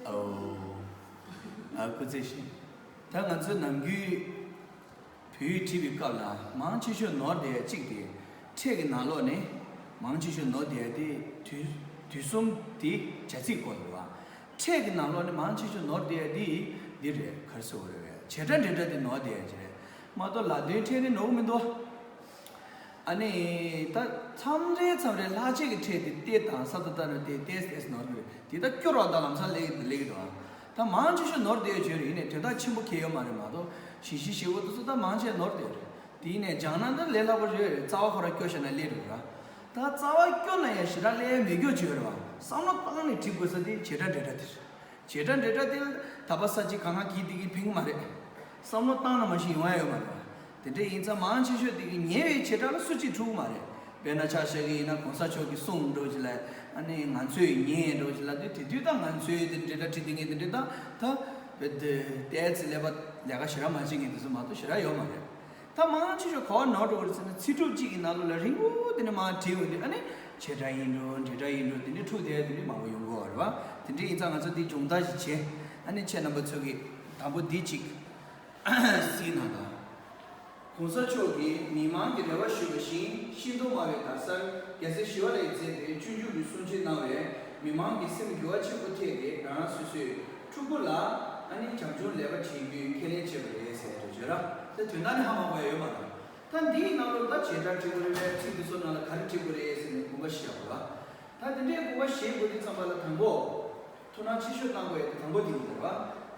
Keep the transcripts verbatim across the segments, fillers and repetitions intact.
ཨོ། ཨ་སྐུ་ཚེ་ཞིང་། ད་ང་ཚོའི་ནམ་རྒྱུན་བོད་ཡིག་བྲིས་པའི་སྐབས་ལ་མང་ཆེ་ཤོས་ནོར་བསྡད་ཡ་གཅིག་དེ། ཕྲད་ཀྱི་ནང་ལོགས་ནས་མང་ཆེ་ཤོས་ནོར་བསྡད་ཡ་དེ་དུས་དུས་གསུམ་དེ་བྱ་ཚིག་སྐོར་རེད་བ། ཕྲད་ཀྱི་ནང་ལོགས་ནས་མང་ཆེ་ཤོས་ནོར་བསྡད་ཡ་དེ་འདི་རེད། ག་རེ་ཟེར་དགོས་རེད་བས། བྱེད་སྒྲ་འབྲེལ་སྒྲ་དེ་ནོར་བསྡད་ཡ་ཅིག་རེད་མ་གཏོགས་ལ་དོན་ཕྲད་ནི་ནོར་གི་མི་འདུག་ཨ་ནི་ད་མཚམས་རེ་མཚམས་རེ་ལྷག་བཅས་ཀྱི་ཕྲད་དེ་ཏེ་དང་ས་ཏ་བཏགས་ན་ཏེ་ཏེས་ཏེས་ནོར་གི་རེད། དེ་ད་སྐྱོར་བ་དང་ལམ་སང་སླེབས་སླེབས་ཀྱི་འདུག་ད་མང་ཆེ་ཤོས་ནོར་བསྡད་ཡོད་ཅོས་རེད། ཡིན་ནའི་དོན་དག་ཆེན་པོ་ཁེལ་ཡོད་མ་རེད་མ་གཏོགས་ཞི་ཞི་ཞི་བོ་དེ་ཚོ་ད་མང་ཆེ་ནོར་བསྡད་ཡོད་རེད། དེ་ཡིན་ནའི་སྦྱང་ན་ད་ལས་སླ་པོ་རེད། རྩ་བ་ཁོ་རང་སྐྱོར་བཞག་ན་སླེབས་འགྲོ་གི་ར། ད་རྩ་བ་སྐྱོར་ན་ཡང་ཞེ་དྲག་སླེབས་མེད་སྐྱོར་ཅོས་རེད་བ། བསམ་བློ་བཏང་ནས་བྲིས་དགོས་ས་དེ་བྱེད་སྒྲ་འབྲེལ་སྒྲ་དེ་རེད། བྱེད་སྒྲ་འབྲེལ་སྒྲ་དེ་ད་པ་ས་གཅིག་གང་གང་གིས་དེ་གིས་ཕན་གི་མ་རེད། བསམ་བློ་བཏང་ན་མ་གཞི་ཡོང་ཡ་ཡོད་མ་རེད་བ། དེ་འདྲ་ཡིན་ཙང་མང་ཆེ་ཤོས་དེ་གིས་ཉེ་བའི་བྱེད་སྒྲ་ལ་སུ་གཅིག་འཁྲུག་གི་མ་རེད། དཔེར་ན་ཆ་བཞག་གི་ཡིན་ན་གོང་ས་མཆོག་གིས་གསུངས་འགྲོ་ཅིག་ལ། ཨ་ནི་ང་ཚོས་ཉན་འགྲོ་ཅིག་ལ། དེ་དེ་དུས་ད་ང་ཚོས་དེ་འདྲ་འབྲེལ་སྒྲ་བྲིས་དེ་ངས་དེ་འདྲ་ད་ད་བེ་དེ་ཏའི་ཚེ་ཀླད་པ་ལས་ཀ་ཞེ་དྲག་མ་བྱེད་མཁན་དེ་ཚོ་མ་གཏོགས་ཞེ་དྲག་ཡོད་མ་རེད། ད་མང་ཆེ་ཤོས་ག་པར་ནོར་འགྲོ་གི་རེད་ཟེར་ན་ཚིག་གྲུབ་གཅིག་གི་ནང་ལོགས་ལ་རིང་པོ་དེ་ནས་མར་བྲིས་འོང་དུས། ཨ་ནི་བྱེད་སྒྲ་ཡིན་འགྲོ་འབྲེལ་སྒྲ་ཡིན་འགྲོ་དེ་འདྲའི་འཁྲུག་བསྡད་དེ་འདྲའི་མང་པོ་ཡོང་གི་ཡོད་རེད་བ། དེ་འདྲ་ཡིན་ཙང་ང་ཚོ་འདི་སྦྱོང་བརྡར་ཞིག་བྱས། ཨ་ནི་ཁྱེད་རྣམ་པ་ཚོ་གིས་དང་པོ་འདི་གཅིག་གཟིགས་གནང་དང་། གོང་ས་མཆོག་གིས་མི་མང་གི་རེ་བ་ཞུས་པ་བཞིན་ཤིང་སྡོང་མང་བའི་རྡ་སར་རྒྱལ་སྲས་ཞི་བ་ལྷས་མཛད་པའི་སྤྱོད་འཇུག་གི་གསུང་ཆོས་གནང་བས་མི་མང་གི་སེམས་འགྱུར་བ་ཆེན་པོ་ཐེབས་ཏེ་རང་རང་སོ་སོས་ཕྲུ་གུ་ལ་ཨ་ནི་བྱམས་སྐྱོང་ལེགས་པ་བྱེད་རྒྱུའི་ཁས་ལེན་བྱས་པ་རེད་ཟེར་ཡ་འདྲ་བརྗོད་ར། དེ་དོན་དག་ནི་ཧ་མ་གོ་ཡ་ཡོད་མ་རེད། ད་འདིའི་ནང་ལོགས་ད་བྱེད་སྒྲ་བྲིས་དགོས་རེད་པས། ཚིག་འདི་ཚོ་ནང་ལ་ག་རེ་བྲིས་དགོས་རེད་ཟེར་ནས་དགོངས་པ་བཞེས་དགོས་པ། ད་དེ་འདྲའི་དགོངས་པ་བཞེས་དགོས་དུས་ཙམ་པ་ལ་དང་པོ། ཐུགས་སྣང་ཆེ་ཤོས་གནང་དགོས་ཡ་དེ་དང་པོ་དེ་ཡིན་པ།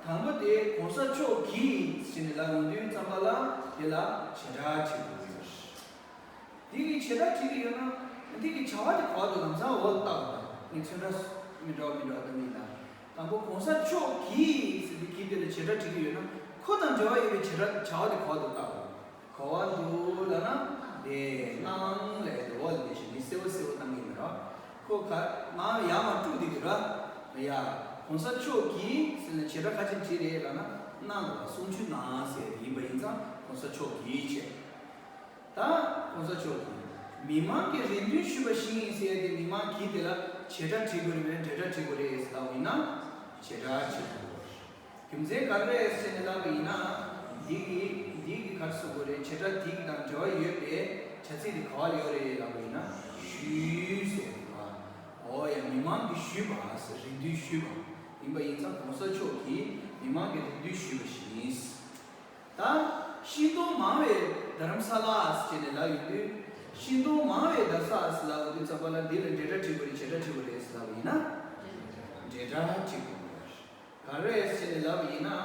དང་པོ་དེ་གོང་ས་མཆོག་གིས་ཟེར་ནས་ལབ་ཡོང་དུས་ཙམ་པ་ལ་དེ་ལ་བྱེད་སྒྲ་བྲིས་དགོས་ཡོད། དེ་གི་བྱེད་སྒྲ་བྲིས་ཀྱི་ཡོད་ན། དེ་གི་བྱ་བ་དེ་གོ་བ་དེ་ལམ་སང་འོག་ལ་བཏགས་པ་དང་། ངས་ཚོན་ཁྲ་མི་འདྲ་བ་མི་འདྲ་བ་བཏང་གི་ཡིན་ན། དང་པོ་གོང་ས་མཆོག་གིས་ཟེར་དུས་གིས་དེ་ལ་བྱེད་སྒྲ་བྲིས་ཀྱི་ཡོད་ན། ཁོ་དང་འབྲེལ་བ་ཡོད་པའི་བྱེད་སྒྲ་བྱ་བ་དེ་གོ་བ་དེ་བཏགས་པ། གོ་བ་འདུག་ལབ་ན། དེ་སྣང་ལས་དེ་འོག་ལ་དེ་བཞིན་ནི་སེར་པོ་སེར་པོ་བཏང་གི་ཡིན་པ་རེད། ཁོ་ག་ང་ཡར་མར་དཀྲུགས་དེ་གི་ར། ཡ། གོང་ས་མཆོག་གིས་ཟེར་ནས་བྱེད་སྒྲ་ག་ཅིག་བྲིས་རེད་ལབ་ན། གནང་དགོས་པ། གསུང་ཆོས་གནང་ཟེར་དེ་ཡིན་པ་ཡིན་ཙང་གོང་ས་མཆོག་གིས་བྱས། ད་གོང་ས་མཆོག་གིས་མི་མང་གི་རེ་འདུན་ཞུས་པ་བཞིན་ཟེར་ཏེ་མི་མང་གིས་དེ་ལ་བྱེད་སྒྲ་བྲིས་དགོས་རེད་པས་འབྲེལ་སྒྲ་བྲིས་དགོས་རེད་ཟེར་ལབ་པ་ཡིན་ན། བྱེད་སྒྲ་བྲིས་དགོས་རེད། རྒྱུ་མཚན་ག་རེ་རེད་ཟེར་ནས་ལབ་པ་ཡིན་ན། འདི་གི་འདི་གི་ག་རེ་ཟེར་དགོས་རེད། བྱེད་སྒྲ་འདི་གི་དང་འབྲེལ་བ་ཡོད་པའི་བྱ་ཚིག་དེ་ག་བ་ལ་ཡོད་རེད་ལབ་པ་ཡིན་ན། ཞུས་ཟེར་བ། འོ་ཡ། མི་མང་གིས་ཞུས་པ་ཟེར། རེ་འདུན་ཞུས་པ་ཡིན་པ་ཡིན་ཙང་གོང་ས་མཆོག་གིས་མི་མང་གི་རེ་འདུན་ཞུས་པ་བཞིན། ད་ཤིང་སྡོང་མང་བའི་རྡ་རམ་ས་ལ་ཟེར་ནས་ལབ་ཡོང་དུས། ཤིང་སྡོང་མང་བའི་རྡ་ས་ཟེར་ལབ་ཡོང་དུས་ཙམ་པ་ལ་འདི་ལ་འབྲེལ་སྒྲ་བྲིས་དགོས་རེད་བྱེད་སྒྲ་བྲིས་དགོས་རེད་ཟེར་ལབ་པ་ཡིན་ན། འབྲེལ་སྒྲ་བྲིས་དགོས་རེད། ག་རེ་ཟེར་ནས་ལབ་པ་ཡིན་ན།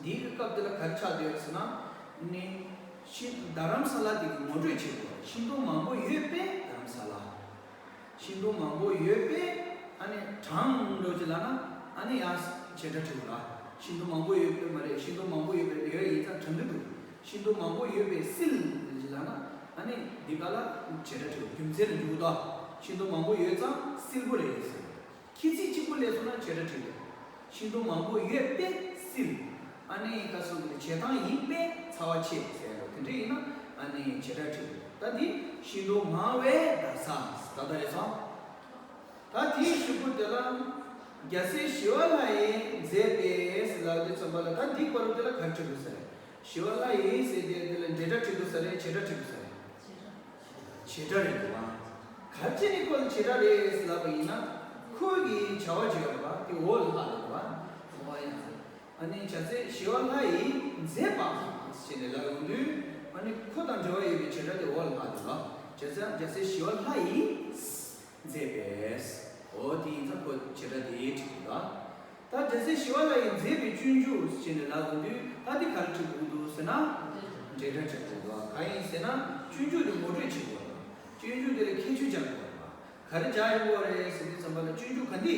འདིའི་སྐབས་འདི་ལ་ག་རེ་ཆགས་བསྡད་ཡོད་ཟེར་ན། ནི། ཤིང་རྡ་རམ་ས་ལ་དེ་གི་ངོ་སྤྲོད་བྱེད་དགོས། ཤིང་སྡོང་མང་པོ་ཡོད་པའི་རྡ་རམ་ས་ལ། ཤིང་སྡོང་མང་པོ་ཡོད་པའི་ཨ་ནི་གྲངས་འགྲོ་ཅིག་ལབ་ན། ཨ་ནི་ཡང་བྱེད་སྒྲ་བྲིས་དགོས་ལ། ཤིང་སྡོང་མང་པོ་ཡོད་པའི་མ་རེད། ཤིང་སྡོང་མང་པོ་ཡོད་པའི་ཡོད་ཡིན་ཙང་གྲངས་འདི་འདུག་ཤིང་སྡོང་མང་པོ་ཡོད་པའི་སིལ་ཅིག་ལབ་ན། ཨ་ནི་འདི་ག་ལ་བྱེད་སྒྲ་བྲིས་དགོས། རྒྱུ་མཚན་ལ་འཇུག་དོ། ཤིང་སྡོང་མང་པོ་ཡོད་ཙང་སིལ་པོ་རེད་ཟེར། ཁྱད་ཚིག་གཅིག་པོ་སླེབས་སོང་ན་བྱེད་སྒྲ་བྲིས་དགོས། ཤིང་སྡོང་མང་པོ་ཡོད་པས་སིལ། ཨ་ནི་ཁ་སོགས་ཀྱི་བྱེད་སྟངས་ཡིན་པས་ཚ་བ་ཆེ་ཟེར་ཡ་འདུག་དེ་འདྲ་ཡིན་ན་ཨ་ནི་བྱེད་སྒྲ་བྲིས་དགོས། ད་འདི་ཤིང་སྡོང་མང་བའི་རྡ་ས་ད་ལྟ་རེད་སོང་། ད་དེའི་གཞུག་གུ་དེ་ལ་རྒྱལ་སྲས་ཞི་བ་ལྷ་ཡིས་མཛད་པས་ཟེར་ལབ་དུས་ཙམ་པ་ལ། ད་འདི་བར་དུ་དེ་ལ་ག་རེ་བྲིས་དགོས་ཟེར། ཞི་བ་ལྷ་ཡིས་ཟེར་དེ་དེ་ལ་འབྲེལ་སྒྲ་བྲིས་དགོས་ས་རེད། བྱེད་སྒྲ་བྲིས་དགོས་ས་རེད། བྱེད་སྒྲ་རེད་འདུག་ཨ། ག་རེ་བྱས་ནས་ཁོ་ལ་བྱེད་སྒྲ་རེད་ཟེར་ལབ་པ་ཡིན་ན། ཁོ་གི་བྱ་བ་བྱེད་པ་རེད་པ། དེ་འོག་ལ་ལྷག་འདུག་པ། འོ་ཡ། ཨ་ནི་རྒྱལ་སྲས་ཞི་བ་ལྷ་ཡིས་མཛད་པ་ཞེས་ནས་ལབ་ཡོང་དུས། ཨ་ནི་ཁོ་དང་འབྲེལ་བ་ཡོད་པའི་བྱེད་སྒྲ་དེ་འོག་ལ་ལྷག་འདུག་ལ། རྒྱལ་སྲས་རྒྱལ་སྲས་ཞི་བ་ལྷ་ཡིས་མཛད་པས། འོ་དེ་ཡིན་ཙང་ཁོ་བྱེད་སྒྲ་དེ་བྲིས་འདུག་ལ། ད་རྒྱལ་སྲས་ཞི་བ་ལྷ་ཡིས་མཛད་པའི་སྤྱོད་འཇུག་ཅེས་ནས་ལབ་ཡོང་དུས། ད་འདི་ག་རེ་བྲིས་དགོས་འདུག་ཟེར་ན། འབྲེལ་སྒྲ་བྲིས་དགོས་འདུག་གང་ཡིན་ཟེར་ན་སྤྱོད་འཇུག་དེ་ངོ་སྤྲོད་བྱེད་དགོས་འདུག་སྤྱོད་འཇུག་དེ་ལ་ཁྱད་ཆོས་སྦྱར་དགོས་འདུག་ག་རེ་སྦྱར་ཡོང་གི་རེད་ཟེར་དུས་ཙམ་པ་ལ། སྤྱོད་འཇུག་ག་འདི།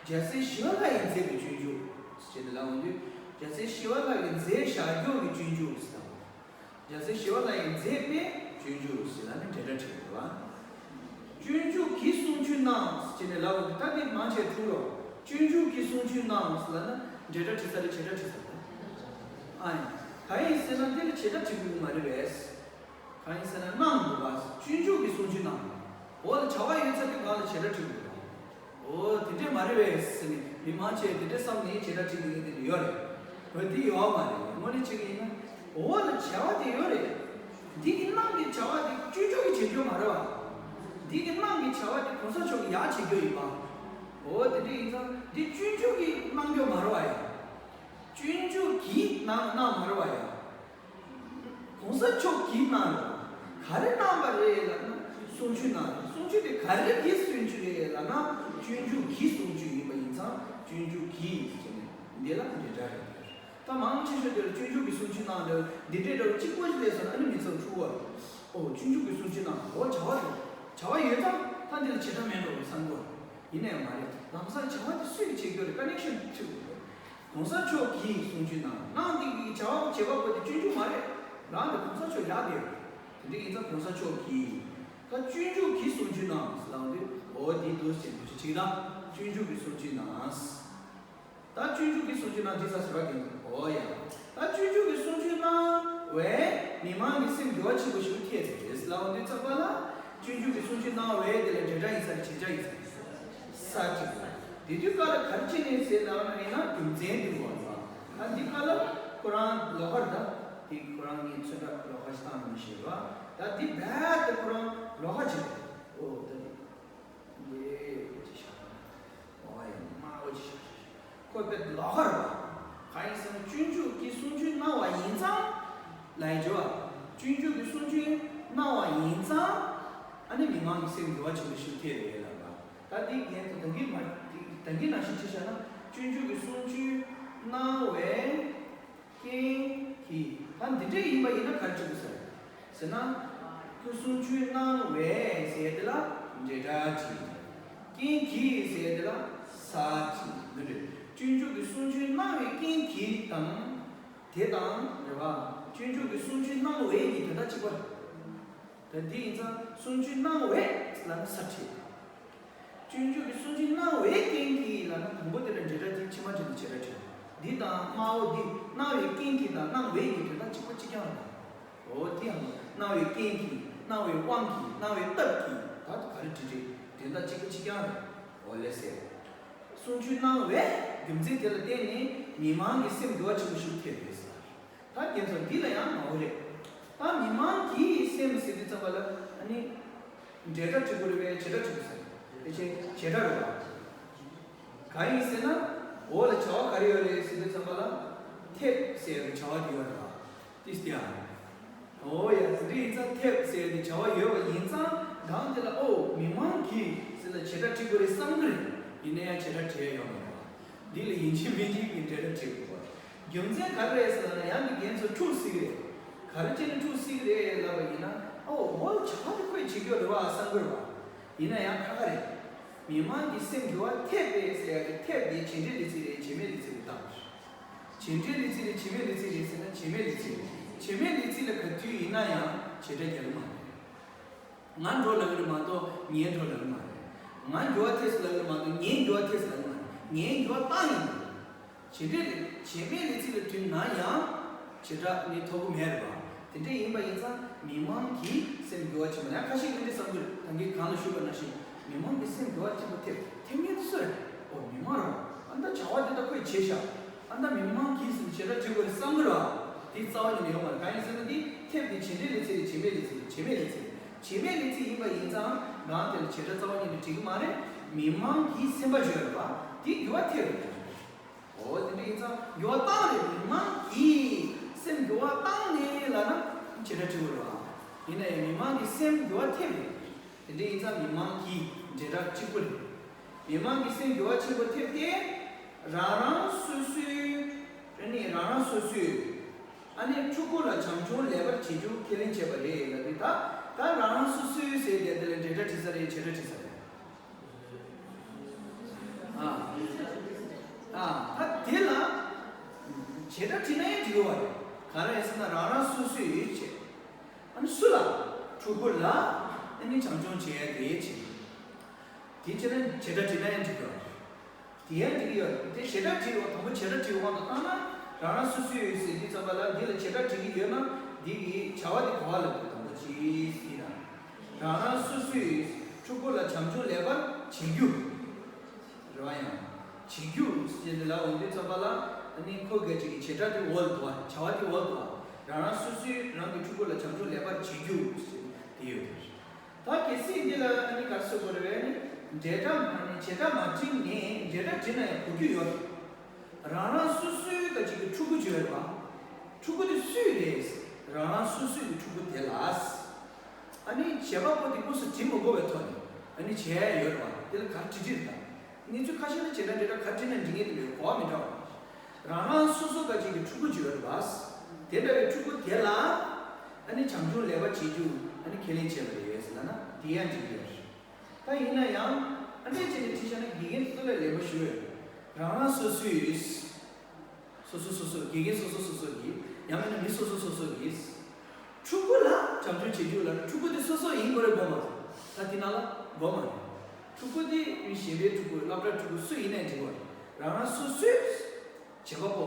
རྒྱལ་སྲས་ཞི་བ་ལྷ་ཡིས་མཛད་པའི་སྤྱོད་འཇུག་ཅེས་ནས་ལབ་ཡོང་དུས། རྒྱལ་སྲས་ཞི་བ་ལྷ་ཡིས་མཛད་བཞག་རྒྱུ་གི་སྤྱོད་འཇུག་ཟེར་དང་། རྒྱལ་སྲས་ཞི་བ་ལྷ་ཡིས་མཛད་པའི་སྤྱོད་འཇུག་ཟེར་ལབ་ནས་འབྲེལ་སྒྲ་བྲིས་འདུག་བ། སྤྱོད་འཇུག་གིས་གསུང་ཆོས་གནང་ཟེར་ནས་ལབ་ཡོང་དུས། ད་འདི་མང་ཆེ་འཁྲུག་རོགས། སྤྱོད་འཇུག་གིས་གསུང་ཆོས་གནང་ཟེར་ལབ་ན་འབྲེལ་སྒྲ་བྲིས་ས་རེད། བྱེད་སྒྲ་བྲིས་ས་རེད། ཨ་ཡིན། གང་ཡིན་ཟེར་ན་འདི་ལ་བྱེད་སྒྲ་བྲིས་དགོས་ཀྱི་མ་རེད་པས། གང་ཡིན་ཟེར་ན་གནང་འདུག་པ། སྤྱོད་འཇུག་གིས་གསུང་ཆོས་གནང་། འོ་ལ་བྱ་བ་ཡོད་ཚད་དེ་སྒང་ལ་བྱེད་སྒྲ་བྲིས་དགོས་པ། འོ་དེ་འདྲས་མ་རེད་པས་ཟེར་ནས་ མང་ཆེ་དེ་འདྲའི་བསམ་ནས་བྱེ་བྲག་བྲིས་ནས་དེ་འདྲ་ཡོད་རེད། འོ་དེ་ཡོད་མ་རེད། དངོས་གནས་བྱེད་ཀྱི་ཡིན་ན། འོ་ལ་བྱ་བ་དེ་ཡོད་རེད། འདི་གི་ནང་གི་བྱ་བ་དེ་སྤྱོད་འཇུག་གི་བྱེད་རྒྱུ་མ་རེད་བ། འདི་གི་ནང་གི་བྱ་བ་དེ་གོང་ས་མཆོག་གི་ཡག་བྱེད་རྒྱུ་ཡིན་པ། འོ་དེ་འདྲ་ཡིན་ཙང་འདི་སྤྱོད་འཇུག་གི་གནང་རྒྱུ་མ་རེད་བ་ཡ། སྤྱོད་འཇུག་གིས་གནང་གནང་མ་རེད་བ་ཡ། གོང་ས་མཆོག་གིས་གནང་རེད། ག་རེ་གནང་བ་རེད་ལབ་ན་གསུང་ཆོས་གནང་རེད། གསུང་ཆོས་དེ་ག་རེ་གི་གསུང་ཆོས་རེད་ལབ་ན་སྤྱོད་འཇུག་གི་གསུང་ཆོས་ཡིན་པ་ཡིན་ཙང་སྤྱོད་འཇུག་གིས་ཟེར་ནས་འདི་ལ་འབྲེལ་སྒྲ་རེད། ད་མང་ཆེ་ཤོས་དེར་སྤྱོད་འཇུག་གི་གསུང་ཆོས་གནང་འདྲ་འདི་འདྲའི་འདྲ་བོ་གཅིག་པོ་ཞིག་སླེབས་སོང་ན་ཨ་ནི་མི་ཚོར་འཁྲུག་པ་རེད། ཨོ་སྤྱོད་འཇུག་གི་གསུང་ཆོས་གནང་འོ་བྱ་བ་དེ་བྱ་བ་ཡོད་ཙང་ད་འདི་ལ་བྱེད་སྒྲ་མེད་འགྲོ་བའི་བསམ་གྱི་ཡོད་རེད། ཡིན་ནའི་མ་རེད། ལམ་སང་བྱ་བ་དེ་སུས་བྱེད་རྒྱུ་རེད། ཀ་ནེག་ཤན་ཐུབ་དགོས་རེད། གོང་ས་མཆོག་གིས་གསུང་ཆོས་གནང་། གནང་འདི་གི་བྱ་བ་བྱེད་པ་པོ་དེ་སྤྱོད་འཇུག་མ་རེད། རང་དེ་གོང་ས་མཆོག་ཡག་དེ་ཡོད་རེད། དེ་འདྲ་ཡིན་ཙང་གོང་ས་མཆོག་གིས་ད་སྤྱོད་འཇུག་གིས་གསུང་ཆོས་གནང་ཟེར་ལབ་དུས་འོ་དེ་འདུག་ཟེར་འདུག་ཅིག་ཅིག་དང་སྤྱོད་འཇུག་གིས་གསུང་ཆོས་གནང་། ད་སྤྱོད་འཇུག་གིས་གསུང་ཆོས་གནང་འདི་ས་ཟེར་བ་གན་འོ་ཡ། ད་སྤྱོད་འཇུག་གིས་གསུང་ཆོས་གནང་བས་མི་མང་གི་སེམས་འགྱུར་བ་ཆེན་པོ་ཞིག་ཐེབས་ཏེ་ཟེར་ལབ་དུས་ཙམ་པ་ལ་སྤྱོད་འཇུག་གིས་གསུང་ཆོས་གནང་བས་དེ་ལ་འབྲེལ་སྒྲ་ཡིན་ས་རེད། བྱེད་སྒྲ་ཡིན་ས་རེད། ས་ཅིག་དེ་དུས་ཀ་ལ་ག་རེ་བྱས་ནས་ཟེར་ལབ་ན་ཡིན་ན་རྒྱུ་མཚན་དེ་འོ་ལ་ད་འདི་ཀ་ལ་ཁོ་རང་ལོགས་ཀར་ད་དེ་ཁོ་རང་གི་ཚོན་ཁྲ་ལོགས་ཀ་ཞིག་བཏང་མི་ཤེས་པ་ད་འདི་རྦད་དེ་ཁོ་རང་ལོགས་ཀ་བྱེད་འོ་ད་འདི་འདི་འོ་ཅི་ཤ་འོ་ཡ་མ་འོ་ཅི་ཤ་ཁོ་པའི་ལོགས་ཀར་བ། གང་ཡིན་ཟེར་ན་སྤྱོད་འཇུག་གིས་གསུང་ཆོས་གནང་བ་ཡིན་ཙང་། ལའི་ཇོ་བ། སྤྱོད་འཇུག་གིས་གསུང་ཆོས་གནང་བ་ཡིན་ཙང་། ཨ་ནི་མི་མང་གི་སེམས་འགྱུར་བ་ཆེན་པོ་ཞིག་ཐེབས་རེད་ལབ་པ། ད་འདི་ངས་ད་གིན་མ་ད་གིན་ནང་བཞིན་བྱས་བཞག་ན་སྤྱོད་འཇུག་གིས་གསུང་ཆོས་གནང་བའི་རྐྱེན་གྱིས་ད་འདི་འདྲས་ཡིན་པ་ཡིན་ན་ག་རེ་བྱེད་དགོས་ཟེར། ཟེར་ན། ཁོས་གསུང་ཆོས་གནང་བས་ཟེར་དེ་ལ་འབྲེལ་སྒྲ་བྲིས། རྐྱེན་གྱིས་ཟེར་དེ་ལ་ས་བྲིས་འདི་འདྲ། སྤྱོད་འཇུག་གིས་གསུང་ཆོས་གནང་བའི་རྐྱེན་གྱིས་དང་། དེ་དང་རེད་བ། སྤྱོད་འཇུག་གིས་གསུང་ཆོས་གནང་བས་ཀྱི་དོན་དག་གཅིག་པ་རེད། ད་འདི་ཡིན་ཙང་གསུང་ཆོས་གནང་བས་ལབ་ན་ས་བྲིས། སྤྱོད་འཇུག་གིས་གསུང་ཆོས་གནང་བའི་རྐྱེན་གྱིས་ལབ་ན་དང་པོ་དེ་ལ་འབྲེལ་སྒྲ་དེ་ཕྱི་མ་དྲིལ་ཏེ་བྱེད་སྒྲ་བྲིས། འདི་དང་སྨྲ་བོ་འདི་གནང་བའི་རྐྱེན་གྱིས་དང་གནང་བའི་གྱི་དོན་དག་གཅིག་པ་གཅིག་རྐྱང་རེད། འོ་དེ་ཡང་གནང་བའི་རྐྱེན་གྱིས་གནང་བའི་དབང་གིས་གནང་བའི་སྟབས་ཀྱིས་ད་ག་རེ་བྲིས་བྲིས་དོན་དག་གཅིག་པ་གཅིག་རྐྱང་རེད། འོ་ལགས་སེ། གསུང་ཆོས་གནང་བའི་རྒྱུ་མཚན་དེ་ལ་བརྟེན་ནས་མི་མང་གི་སེམས་འགྱུར་བ་ཆེན་པོ་ཞིག་ཐེབས་ཡོད་ཟེར། ད་རྒྱན་ཚོགས་འདི་ལ་ཡང་ངོ་བོ་རེད། ད་མི་མང་གི་སེམས་ཟེར་དུས་ཙམ་པ་ལ་ཨ་ནི་འབྲེལ་སྒྲ་བྲིས་དགོས་རེད་པས་བྱེད་སྒྲ་བྲིས་དགོས་ཟེར། དེ་ཕྱིར་བྱེད་སྒྲ་རེད་པ། གང་ཡིན་ཟེར་ན། འོ་ལ་བྱ་བ་ག་རེ་ཡོད་རེད་ཟེར་དུས་ཙམ་པ་ལ། ཐེབས་ཟེར་བའི་བྱ་བ་དེ་ཡོད་རེད་པ། ཏིས་ཏི་ཡ། འོ་ཡ་དེ་འདྲ་ཡིན་ཙང་ཐེབས་ཟེར་ཏེ་བྱ་བ་ཡོད་པ་ཡིན་ཙང་གང་དེ་ལ་ཨོ་མི་མང་གིས་ཟེར་ལ་བྱེད་སྒྲ་བྲིས་དགོས་རེད་བསམ་གི་རེད། ཡིན་ན་ཡང་བྱེད་སྒྲ་བྲིས་ཡ་ཡོད་མ་རེད་པ། འདི་ལ་ཡིན་གཅིག་མིན་གཅིག་གི་འབྲེལ་སྒྲ་བྲིས་དགོས་པ། རྒྱུ་མཚན་ག་རེ་རེད་ཟེར་ན་ཡང་གི་རྒྱན་ཚོ་འཁྲུག་སྲིད་གི་རེད། ག་རེ་བྱས་ནས་འཁྲུག་སྲིད་གི་རེད་ལབ་པ་ཡིན་ན་ཨོ་འོ་བྱ་བ་དེ་ཁོས་བྱེད་རྒྱུ་རེད་པ་བསམ་གི་རེད་པ། ཡིན་ན་ཡང་ཁ་ཁ་རེད། མི་མང་གི་སེམས་འགྱུར་བ་ཐེབས་རེད་ཟེར་ཡ་གི་ཐེབས་དེ་བྱེད་འབྲེལ་ལས་ཚིག་རེད་བྱེད་མེད་ལས་ཚིག་རེད་བཏང་། བྱེད་འབྲེལ་ལས་ཚིག་རེད་བྱེད་མེད་ལས་ཚིག་རེད་ཟེར་ན་བྱེད་མེད་ལས་ཚིག་རེད། བྱེད་མེད་ལས་ཚིག་ལ་ག་དུས་ཡིན་ན་ཡང་བྱེད་སྒྲ་རྒྱག་གི་མ་རེད། ང་འགྲོ་ལབ་ཀྱི་རེད་མ་གཏོགས་ངའི་འགྲོ་ལབ་ཀྱི་མ་རེད། ང་འགྱུར་བ་ཐེབས་ལབ་ཀྱི་རེད་མ་གཏོགས་ངའི་འགྱུར་བ་ཐེབས་ལབ་ཀྱི་མ་རེད། ངའི་འགྱུར་བ་བཏང་ཡིན། བྱེད་འབྲེལ་བྱེད་མེད་ལས་ཚིག་ལ་དུས་ན་ཡང་བྱེད་སྒྲ་ནི་ཐོབ་ཀྱི་མེད་རེད་པ། དེ་འདྲ་ཡིན་པ་ཡིན་ཙང་མི་མང་གི་སེམས་འགྱུར་བ་ཆེན་པོ་ན་ཁ་ཤས་ཀྱིས་འདི་བསམ་གྱི་རེད། ད་གིན་གོང་ལ་ཞུས་པ་ནང་བཞིན་མི་མང་གི་སེམས་འགྱུར་བ་ཆེན་པོ་ཐེབས་ཐེབས་མཁན་དེ་སུ་རེད། ཨོ་མི་མང་རེད། ཨ་ད་བྱ་བ་འདི་ད་ཁོས་བྱས་ཤག་ཨ་ད་མི་མང་གིས་ཟེར་བྱེད་སྒྲ་བྲིས་དགོས་རེད་བསམ་གྱི་རེད་པ། དེ་རྩ་བ་ཉིད་ནས་ཡོད་མ་རེད། གང་ཡིན་ཟེར་ན་འདི་ཐེབས་དེ་བྱེད་འབྲེལ་ལས་ཚིག་རེད་བྱེད་མེད་ལས་ཚིག་རེད་བྱེད་མེད་ལས་ཚིག་རེད། བྱེད་མེད་ལས་ཚིག་ཡིན་པ་ཡིན་ཙང་གང་དེ་ལ་བྱེད་སྒྲ་རྩ་བ་ཉིད་ནས་བྲིས་ཀྱི་མ་རེད། མི་མང་གི་སེམས་པ་བརྗོད་རེད་པ། དེ་འགྱུར་བ་ཐེབས་རེད། འོ་དེ་འདྲ་ཡིན་ཙང་འགྱུར་བ་བཏང་རེད། མི་མང་གིས་སེམས་འགྱུར་བ་བཏང་ནས་ལབ་ན་བྱེད་སྒྲ་བྲིས་དགོས་རེད་པ། ཡིན་ན་ཡང་མི་མང་གི་སེམས་འགྱུར་བ་ཐེབས་རེད། དེ་འདྲ་ཡིན་ཙང་མི་མང་གི་འབྲེལ་སྒྲ་གཅིག་པུ་རེད། མི་མང་གི་སེམས་འགྱུར་བ་ཆེན་པོ་ཐེབས་ཏེ། རང་རང་སོ་སོའི། ཨ་ནི་རང་རང་སོ་སོའི། ཨ་ནི་ཕྲུ་གུ་ལ་བྱམས་སྐྱོང་ལེགས་པར་བྱེད་རྒྱུ་ཁས་ལེན་བྱས་པ་རེད་ལབ་དུས་ད་ད་རང་རང་སོ་སོའི་ཟེར་དེ་དེ་ལ་འབྲེལ་སྒྲ་བྲིས་ས་རེད་བྱེད་སྒྲ་བྲིས་ས་རེད། ཨ། ཨ་ད་དེ་ལ་བྱེད་སྒྲ་བྲིས་ན་ཡང་འགྲིག་གི་རེད། ག་རེ་ཟེར་ན་རང་རང་སོ་སོའི་བྱས། ཨ་ནི་སུ་ལ། ཕྲུ་གུ་ལ། ཨ་ནི་བྱམས་སྐྱོང་བྱེད་ཡ་དེ་བྱེད། དེ་བྱས་ན་བྱེད་སྒྲ་བྲིས་ན་ཡང་འགྲིག་གི་རེད། དེ་ཡང་འགྲིག་གི་ཡོད་རེད། དེ་བྱེད་སྒྲ་བྲིས་པ་དང་པོ་བྱེད་སྒྲ་བྲིས་པའི་དབང་དུ་བཏང་ན་རང་རང་སོ་སོའི་ཟེར་དུས་ཙམ་པ་ལ་འདི་ལ་བྱེད་སྒྲ་བྲིས་ཀྱི་ཡོད་ན་འདི་གི་བྱ་བ་དེ་གོ་བ་ལ་དུ་དང་པོ་ཅི་ཟེར་ན། རང་རང་སོ་སོའི་ཕྲུ་གུ་ལ་བྱམས་སྐྱོང་ལེགས་པར་བྱེད་རྒྱུ། རེད་བ་ཡང་། བྱེད་རྒྱུ་ ཟེར་ནས་ལབ་འོང་དུས་ཙམ་པ་ལ། ཨ་ནི་ཁོ་ག་ཅིག་གི་བྱེ་བྲག་དེ་འོག་ལ་འདུག་བ། བྱ་བ་དེ་འོག་ལ་འདུག་བ། རང་རང་སོ་སོའི་རང་གི་ཕྲུ་གུ་ལ་བྱམས་སྐྱོང་ལེགས་པར་བྱེད་རྒྱུ་ཟེར་དེ་ཡོད་དེ། ད་གལ་སྲིད་འདི་ལ་ཨ་ནི་ག་རེ་ཟེར་དགོས་རེད་པས། ཨ་ནི་འབྲེལ་སྒྲ་མ་ནི་བྱེད་སྒྲ་མ་བྲིས་ནས་འབྲེལ་སྒྲ་བྲིས་ན་ཡང་གོ་རྒྱུ་ཡོད་རེད། རང་རང་སོ་སོའི་ག་ཅིག་གི་ཕྲུ་གུ་བརྗོད་རེད་པ། ཕྲུ་གུ་དེ་སུས་རེད། རང་རང་སོ་སོའི་གི་ཕྲུ་གུ་དེ་ལ། ཨ་ནི་བྱེད་པ་པོ་དེ་དངོས་སུ་བྲིས་མི་དགོས་པའི་ཐོག་ནས་ཨ་ནི་བྱས་ཡོད་རེད་པ། དེ་ལ་ག་རེ་བྲིས་བྲིས་རེད་ད། གནས་ཚུལ་ཁ་ཤས་ལ་བྱེད་སྒྲ་འབྲེལ་སྒྲ་ག་རེ་བྲིས་ན་འགྲིག་ངེས་དེ་ལས་གོ་བ་མི་འདྲ་བ། རང་རང་སོ་སོ་ག་ཅིག་གི་ཕྲུ་གུ་བརྗོད་རེད་པ། དེ་འདྲ་བའི་ཕྲུ་གུ་དེ་ལ་ཨ་ནི་བྱམས་སྐྱོང་ལེགས་པ་བྱེད་རྒྱུ་ཨ་ནི་ཁས་ལེན་བྱས་པ་རེད་ཟེར་ལབ་ན་དེ་ཡང་འགྲིག་གི་རེད། ད་ཡིན་ན་ཡང་ཨ་འདྲས་བྱས་ནས་བྲིས་བཞག་ན་དགེ་རྒན་ཚོ་ལ་ལེགས་པོ་ཞུ་ཡོད། རང་རང་སོ་སོའི། སོ་སོ་སོ་སོ། དགེ་རྒན་སོ་སོ་སོ་སོ་གིས། ཡང་མིན་ན་མི་སོ་སོ་སོ་སོ་གིས། ཕྲུ་གུ་ལ་བྱམས་སྐྱོང་བྱེད་རྒྱུ་ལབ་ན་ཕྲུ་གུ་དེ་སོ་སོ་ཡིན་དགོས་རེད་དགོས་མ་རེད། ད་དེ་ནང་ལ་དགོས་མ་རེད། ཕྲུ་གུ་དེ་གཞན་པའི་ཕྲུ་གུ་སློབ་གྲྭ་ཕྲུ་གུ་སུ་ཡིན་ནའི་འགྲིག་གི་རེད། རང་རང་སོ་སོའི་བྱེད་པ་པོ།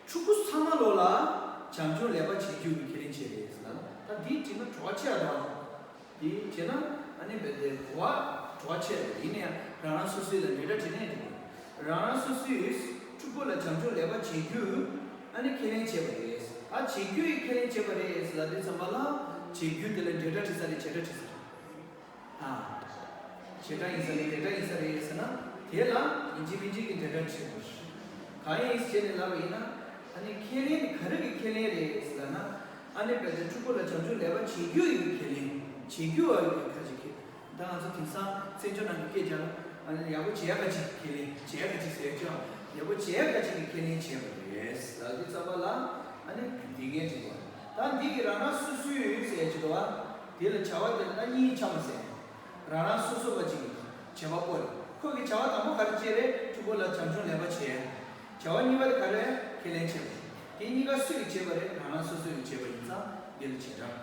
ཕྲུ་གུ་ཚང་མ་ལོ་ལ་བྱམས་སྐྱོང་ལེགས་པ་བྱེད་རྒྱུ་གི་ཁས་ལེན་བྱས་རེད་ཟེར་ལབ་ན་ད་འདི་བྲིས་ན་བྲོ་བ་ཆེ་བ་འདྲ་བ། འདི་བྱས་ན་ཨ་ནི་བས་དེ་གོ་བ་བྲོ་བ་ཆེ་བ། ཡིན་ན་ཡང་རང་རང་སོ་སོའི་ལ་འབྲེལ་སྒྲ་བྲིས་ནའི་འགྲིག་གི་རེད། རང་རང་སོ་སོའི་ཕྲུ་གུ་ལ་བྱམས་སྐྱོང་ལེགས་པ་བྱེད་རྒྱུ་ཨ་ནི་ཁས་ལེན་བྱས་པ་རེད། ཨ་བྱེད་རྒྱུ་ཡི་ཁས་ལེན་བྱས་པ་རེད་ཟེར་ལབ་དུས་ཙམ་པ་ལ་བྱེད་རྒྱུ་དེ་ལ་འབྲེལ་སྒྲ་བྲིས་ས་རེད། བྱེད་སྒྲ་བྲིས་ས་རེད། ཨ། བྱེད་སྒྲ་ཡིན་ས་རེད། འབྲེལ་སྒྲ་ཡིན་ས་རེད་ཟེར་ན། དེ་ལ་ཡིན་གཅིག་མིན་གཅིག་གི་འབྲེལ་སྒྲ་བྲིས་དགོས། གང་ཡིན་ཟེར་ནས་ལབ་པ་ཡིན་ན། ཨ་ནི་ཁས་ལེན་དེ་ག་རེ་གི་ཁས་ལེན་རེད་ཟེར་ལབ་ན། ཨ་ནི་བས་དེ་ཕྲུ་གུ་ལ་བྱམས་སྐྱོང་ལེགས་པ་བྱེད་རྒྱུ་ཡི་ཁས་ལེན། བྱེད་རྒྱུ་བ་ཡི་ཁ་ཅིག་གི། ད་ང་ཚོ་དེང་སང་བཙན་བྱོལ་ནང་གི་སྐད་ཆ་ལ། ཨ་ནི་ཡག་པོ་བྱེད་ཡག་ག་ཅིག་ཁས་ལེན། བྱེད་ཡག་ག་ཅིག་ཟེར་ཡག་ཅིག་ཡག་པོ་བྱེད་ཡག་ག་ཅིག་གི་ཁས་ལེན་བྱས་པ་རེད་ལབ་དུས་ཙམ་པ་ལ། ཨ་ནི་འདི་ངས་དྲིས་པ། ད་འདི་གི་རང་རང་སོ་སོའི་ཟེར་ཡག་ཅིག་འདུག་བ། དེ་ལ་བྱ་བ་དེ་ལ་གཉིས་ཆགས་པ་ཟེར། རང་རང་སོ་སོ་བ་ཅིག་གི་བྱེད་པ་པོ་རེད། ཁོ་གི་བྱ་བ་དང་པོ་ག་རེ་བྱས་རེད། ཕྲུ་གུ་ལ་བྱམས་སྐྱོང་ལེགས་པ་བྱས། བྱ་བ་གཉིས་པ་དེ་ག་རེ་ཁས་ལེན་བྱས་པ་རེད། དེ་གཉིས་ཀ་སུ་ཡིས་བྱས་པ་རེད། རང་རང་སོ་སོ་ཡིས་བྱས་པ་ཡིན་ཙང་འདི་ལ་བྱེད་སྒྲ།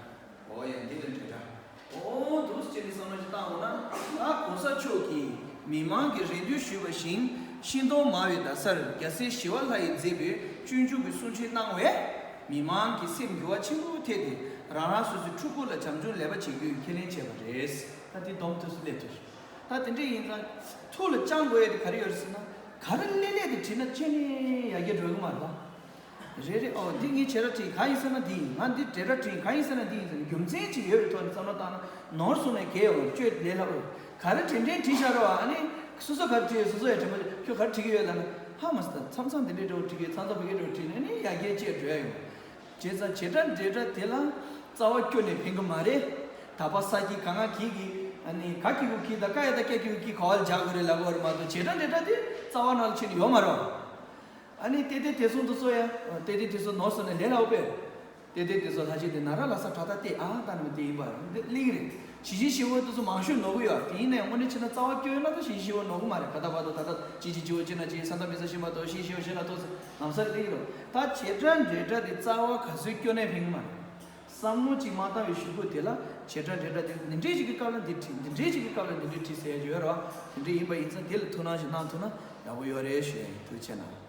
འོ་ཡ་འདི་ལ་འབྲེལ་སྒྲ། འོ་འདུག་སེ་བྱས་ནས་བསམ་བློ་ཞིག་བཏང་འོང་ན། ད་གོང་ས་མཆོག་གིས་མི་མང་གིས་རེ་འདུན་ཞུས་པ་བཞིན་ཤིང་སྡོང་མ་བའི་ཟླ་གཟར་རྒྱལ་སྲས་ཞི་བ་ལྷ་ཡིས་མཛད་པའི་སྤྱོད་འཇུག་གི་གསུང་ཆོས་གནང་བས། མི་མང་གི་སེམས་འགྱུར་བ་ཆེན་པོ་ཐེབས་ཏེ་རང་རང་སོ་སོའི་ཕྲུ་གུ་ལ་བྱམས་སྐྱོང་ལེགས་པ་བྱེད་རྒྱུའི་ཁས་ལེན་བྱས་པ་རེད། ད་འདི་སྡོམ་ཐོན་སོང་། སླེབས་ཐུབ། ད་དེ་འདྲ་ཡིན་ཙང་ཐུགས་ལ་བཅངས་དགོས་ཡ་དེ་ག་རེ་ཡོད་རེད་ཟེར་ན། ག་རེ་སླེབས་སླེབས་དེ་བྲིས་ན་ཁྱོན་ནས་ཡར་རྒྱས་འགྲོ་གི་མ་རེད་པ། རེད་རེད། ཨོ་འདི་ངས་བྱེད་སྒྲ་བྲིས་གང་ཡིན་ཟེར་ན་འདི་ཡིན། ང་འདི་འབྲེལ་སྒྲ་བྲིས་གང་ཡིན་ཟེར་ན་འདི་ཡིན་ཟེར་ནས་རྒྱུ་མཚན་ཅིག་ཡོད་པའི་ཐོག་ནས་བསམ་བློ་བཏང་ན་ནོར་སོང་ནས་གལ་ཡོད་རེད། བཅོས་ལས་སླ་པོ་རེད། ག་རེ་དྲན་དྲན་བྲིས་བཞག་རོགས། ཨ་ནི་སོ་སོ་ག་རེ་བྲིས་ཡོད་སོ་སོ་ཡང་དྲན་པ་ཁྱོད་ག་རེ་བྲིས་ཀྱི་ཡོད་ལབ་ན་ཧ་མ་སི་ད་མཚམས་མཚམས་འདི་འདྲའི་འདྲ་བོ་བྲིས་ཀྱི་ཡོད། མཚམས་མཚམས་ཕ་གི་འདྲ་བོ་བྲིས་ནས་ཨ་ནི་ཡར་རྒྱས་བཅས་འགྲོ་ཡ་ཡོང་། བྱས་ཙང་བྱེད་སྒྲ་འབྲེལ་སྒྲ་དེ་ལ་རྩ་བ་སྐྱོན་ནས་ཕན་གི་མ་རེད། ད་པ་ས་གི་ག་ང་གི་གི་ཨ་ནི་ག་གི་གུ་གི་ད་ཀ་ཡ་ད་ཀྱ་གི་གུ་གི་ག་བ་ལ་སྦྱར་དགོས་རེད་ལབ་དགོས་རེད་མ་གཏོགས་བྱེད་སྒྲ་འབྲེལ་སྒྲ་དེ་རྩ་བ་ནང་ལ་ཕྱིན་ནས་ཡོད་མ་རེད་པ། ཨ་ནི་ཏེ་ཏེ་དེ་སོང་དུ་སོ་ཡ། ཏེ་ཏེ་དེ་སོང་ནོར་སོང་ནས་ལས་སླ་པོ་པས། ཏེ་ཏེ་དེ་སོང་ལྷ་ཆེ་དེ་ན་ར་ལ་ས་ཁྲ་ད་ཏེ་ཨ་ད་ནི་དེ་ཡིན་པ་འདི་གླེང་རེད། བྱི་བྱི་ཞི་བོ་དེ་ཚོ་མང་ཤོས་ནོར་གི་ཡོད། དེ་ཡིན་ནའི་དངོས་གནས་བྱས་ན་རྩ་བ་སྐྱོན་ཡོད་ན་ད་བྱི་བྱི་ཞི་བོ་ནོར་གི་མ་རེད། ག་ད་བར་དུ་ད་ལྟ་བྱི་བྱི་བྱི་བོ་བྱི་ན་བྱི་ས་མཐའ་མི་ས་ཤི་མ་གཏོགས་བྱི་ཞི་བོ་ཞི་ན་གཏོགས་ལམ་སང་གླེང་རོགས། ད་བྱེད་སྒྲ་འབྲེལ་སྒྲ་དེ་རྩ་བ་ག་ཚོད་སྐྱོན་ནའི་ཕན་གི་མ་རེད། བསམ་བློ་གཅིག་མ་བཏང་བའི་གཞུག་གུ་དེ་ལ་བྱེད་སྒྲ་འབྲེལ་སྒྲ་དེ་འདི་འདྲའི་ཞིག་གི་སྐབས་ལ་འདི་བྲིས། འདི་འདྲའི་ཞིག་གི་སྐབས་ལ་འདི་འདྲའི་བྲིས་ཟེར་ཡ་ཅིག་ཡོད་རེད་པ། དེ་འདྲ་ཡིན་པ་ཡིན་ཙང་དེ་ལ་ཐུགས་སྣང་ཞིག་གནང་ཐུབ་ན་ཡག་པོ་ཡོད་རེད་ཞུ་ཡ་ཡིན། ཐུགས་རྗེ་ཆེ་གནང་།